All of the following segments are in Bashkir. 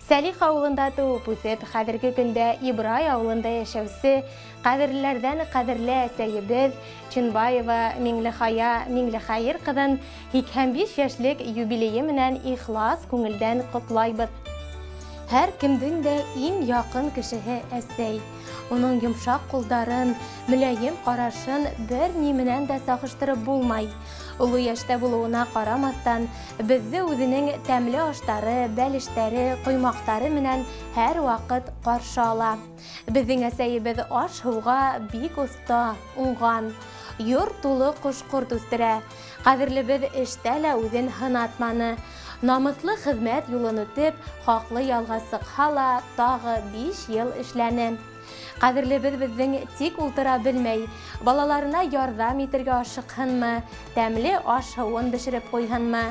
Сәлих ауылында тыуып үҫеп, хәҙерге көндә Ибрай ауылында йәшәүсе ҡәҙерлеләрҙән ҡәҙерле әсәйебеҙ Чинбаева Миңлехая Миңлехәйер ҡыҙын 85 йәшлек юбилейы менән ихлас күңелдән ҡотлайбыҙ. Һәр кемдең дә иң яҡын кешеһе әсәй. Уның йомшаҡ ҡулдарын, мөләйем ҡарашын бер ни менән дә сағыштырып булмай. Оло йәштә булыуына ҡарамаҫтан, беҙҙе үҙенең тәмле аштары, бәлештәре, ҡоймаҡтары менән һәр ваҡыт ҡаршы ала. Беҙҙең әсәйебеҙ аш-һыуға бик оҫта, уңған. Йорт тулы ҡош-ҡорт үҫтерә. Ҡәҙерлебеҙ эштә лә үҙен һынатманы. Намыҫлы хеҙмәт юлын үтеп, хаҡлы ялға сыҡһа ла, тағы 5 йыл эшләне. Ҡәҙерлебеҙ беҙҙең тик ултыра белмәй, балаларына ярҙам итергә ашыҡһынмы, тәмле аш-һыуын бешереп ҡуйһынмы.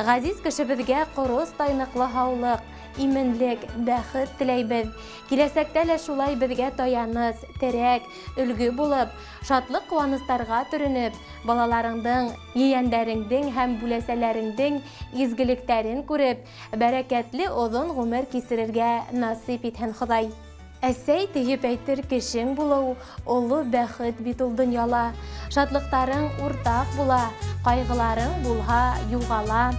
Ғәзиз кешебеҙгә ҡоростай ныҡлы һаулыҡ, именлек, бәхет теләйбеҙ. Киләсәктә лә шулай беҙгә таяныс, терәк, өлгө булып, шатлыҡ-ҡыуаныстарға төрөнөп, балаларыңдың, ейәндәреңдең һәм бүләсәләреңдең изгелектәрен күреп, бәрәкәтле оҙон ғүмер кисерергә насип итһен Хоҙай. Әсәй тиеп әйтер кешең булыу оло бәхет бит ул донъяла. Шатлыҡтарың уртаҡ була, ҡайғыларың булһа юғала.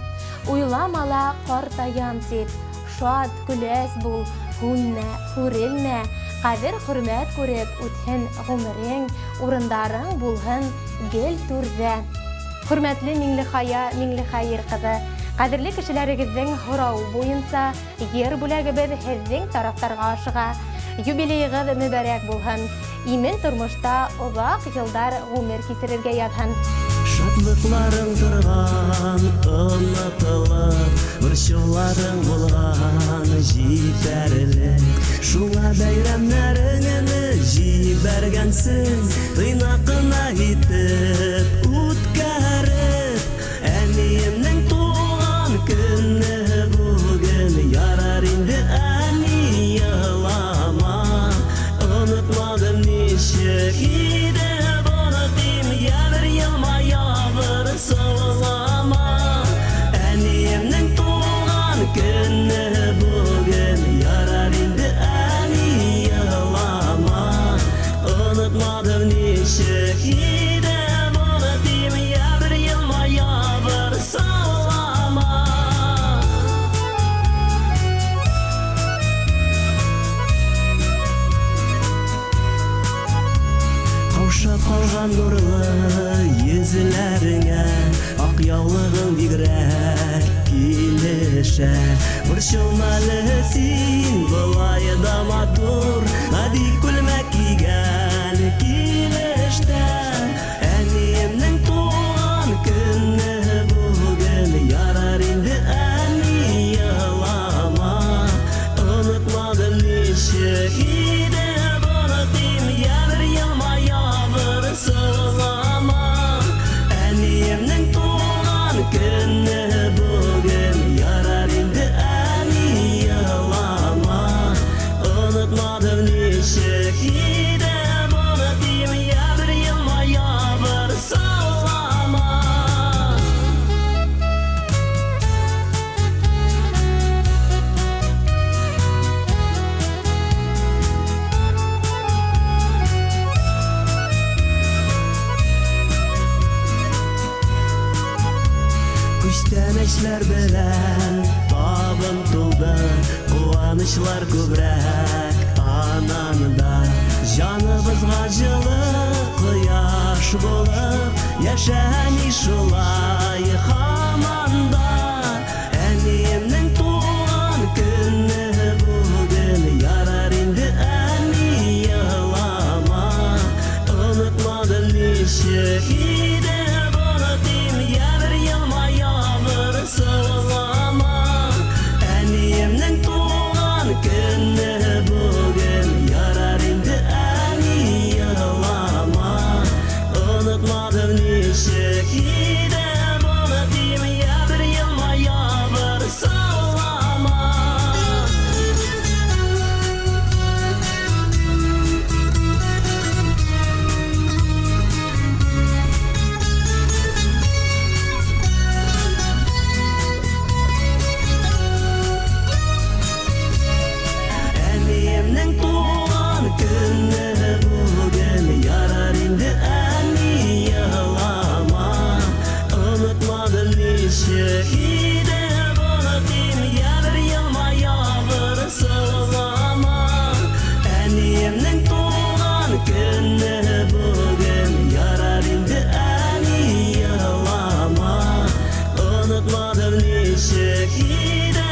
Уйлама ла ҡартаям тип, шат, көләс бул, һүнмә, һүрелмә. Ҡәҙер-хөрмәт күреп үтһен ғүмерең, урындарың булһын гел түрҙә. Хөрмәтле Миңлехая Миңлехәйер ҡыҙы, ҡәҙерле кешеләрегеҙҙең һорауы буйынса Йыр бүләгебеҙ һеҙҙең тарафтарға ашыға. Юбилейығыҙ мөбәрәк булһын! Имен тормошта оҙаҡ йылдар ғүмер кисерергә яҙһын! Шатлыкларың торган онытылып, Борчуларың булган җитәрлек. Шуңа бәйрәмнәреңне җибәргәнсең, Тыйнак кына итеп үткәреп. Әниемнең туган көне бүген, Ярар инде, әни, елама. Онытмадым ничек итеп онытыйм, Я бер елмая, бер саулама. Әниемнең туган көне бүген, Ярар инде, әни, елама. Онытмадым ничек итеп онытыйм, Я бер елмая, бер саулама. Каушап калган нурлы йөзләреңә Ак яулыгың бигрәк килешә. Борчылма әле син, болай да матур, Гади күлмәк кигән килеш тә. Әниемнең туган көне бүген, Ярар инде, әни, елама. Онытмадым ничек итеп онытыйм, Я бер елмая, бер саулама. Әниемнең туган көне бүген, Ярар инде, әни, елама. Онытмадым ничек итеп онытыйм, Я бер елмая, бер саулама. Күчтәнәчләр белән табын тулды, Куанычлар күбрәк ананда. Җаныбызга җылы кояш булып, Яшә, әни, шулай һаман да. Әниемнең туган көне бүген, Ярар инде, әни, елама. Онытмадым ничек итеп онытыйм, Я бер елмая, бер саулама. Әниемнең туган көне бүген, Ярар инде, әни, елама. Онытмадым ничек итеп онытыйм, Ничек иде онытыйм, я бер елмая, бер сызлана. Әниемнең туган көне бүген, ярар инде, әни, елама. Онытмадым, ничек иде.